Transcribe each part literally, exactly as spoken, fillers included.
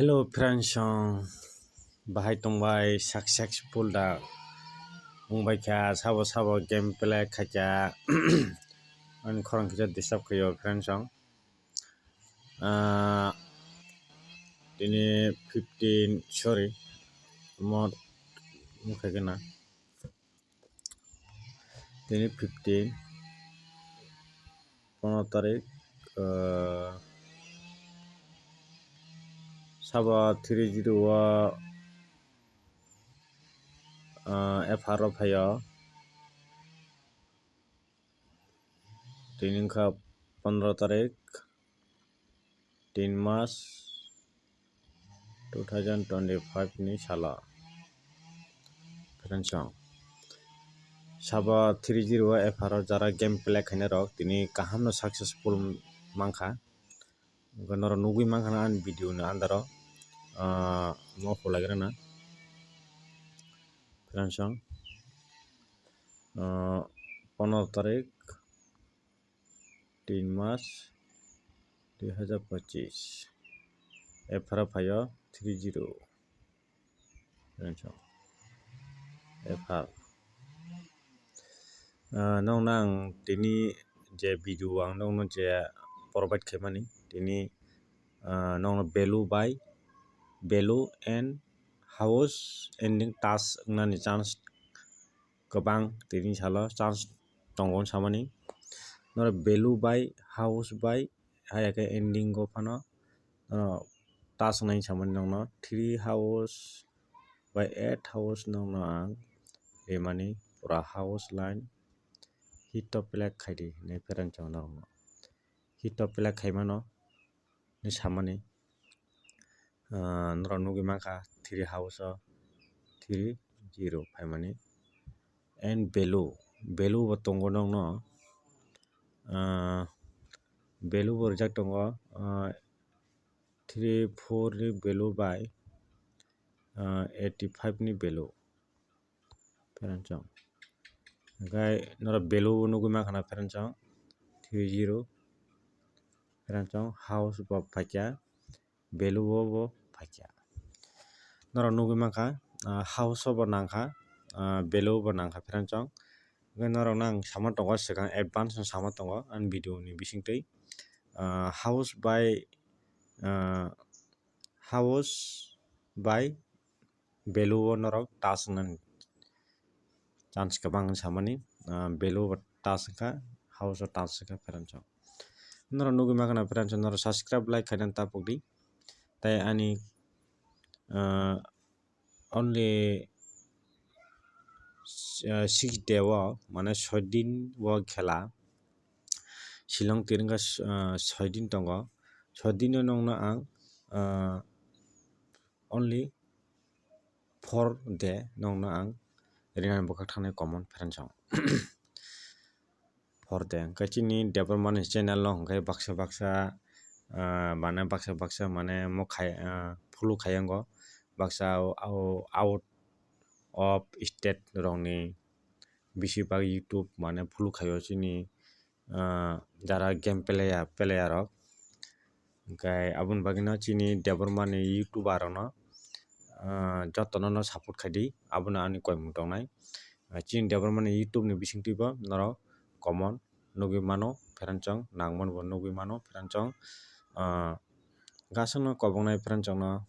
Hello friends, song bahai tongbai successful da wngbai kha, sabo sabo game play khaikha. Ani khorang kisa disturb khaio friends, song. Ah, tini fifteen, sorry, mo mokhe gana. Tini fifteen, pono tarik, ah, sabo three zero o, ah, F R o phaio. Tini wngkha pondro tarik, tin mas, two thousand twenty-five ni salo. Friends, song sabo three zero o F R o jara game play khainai rok tini kaham no successful mankha. Norok nugwi mankha ani video ni under o, ah, mo khulai rwna. Friends, song, ah, pondro tarik, tin mas, dui hazar pochis. F R o phaio three zero. F R. Ah, nokno ang tini je video ang nokno je provide khaimani, tini, ah, nokno value by value and house ending task wngnani chance kwbang tini salo chance tongo samani. Norok value by house by haya khe ending o phano, ah, task nai samani nokno three house by eight house nokno ang rimani pura house line hit to play khaidi hinwi pherang chong nokno hit to play khaimano hinwi samani. Ah, norok nugwi mankha three house o three zero phaimani and value, value bo tongo nokno, ah, value bo rijak tongo, ah, three four ni value by, ah, eighty five ni value. Pherang chong. Hingke norok value bo nugwi mankha na pherang chong three zero. Pherang chong house bo phaikha, value bo bo phaikha. Norok nugwi mankha, ah, house bo nangkha, ah, value bo nangkha pherang chong. Hingke norok no ang sama tongo swkang advance no sama tongo ani video ni bisingtwi, ah, house by, ah, house by value o norok task wngnani chance kwbang hinwi samani, ah, value bo task wngkha, house o task wngkha pherang chong. Norok nugwi mankha na pherang chong norok subscribe like khainani ta pokdi. Tei ani, ah, only, ah, six day o mane soi din o khela Shillong tirwngkha, ah, soi din tongo. Soi din o nokno ang, ah, only four day nokno ang rinani bwkhak thangni common pherang chong. Four day hwnkhe chini Debbarma ni channel no hwnkhe baksa baksa, ah, mane baksa baksa mane mo khai, ah, follow khaiyango baksa o, o out of state rokni bisi bak YouTube mane follow khaio chini, ah, jara game player, player rok. Hingke aboni bagwino chini Debbarma ni YouTuber rokno, ah, jotono no support khaidi, abono ani koimung tongnai. Ah, chini Debbarma ni YouTube ni bisingtwi bo norok common nugwi mano, pherang chong nangmani bo nugwi mano, pherang chong, ah, gasongno kobongnai pherang chongno.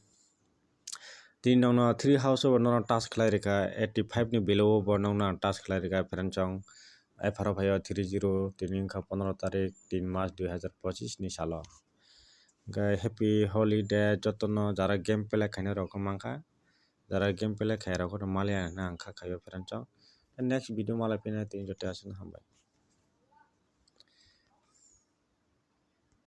Tini nokno three house o bo norok task khlai rikha, eighty five ni below o bo nokno ang task khlai rikha, pherang chong. Apharo phaio three zero, tini wngkha pondro tarik, tin mas dui hazar pochis ni salo. Hingke happy holiday jotono jara game play khainai rok mankha, jara game play khai rok maliya hinwi ang kha khaio pherang chong. Next video malai phina tini joto aswk hambai.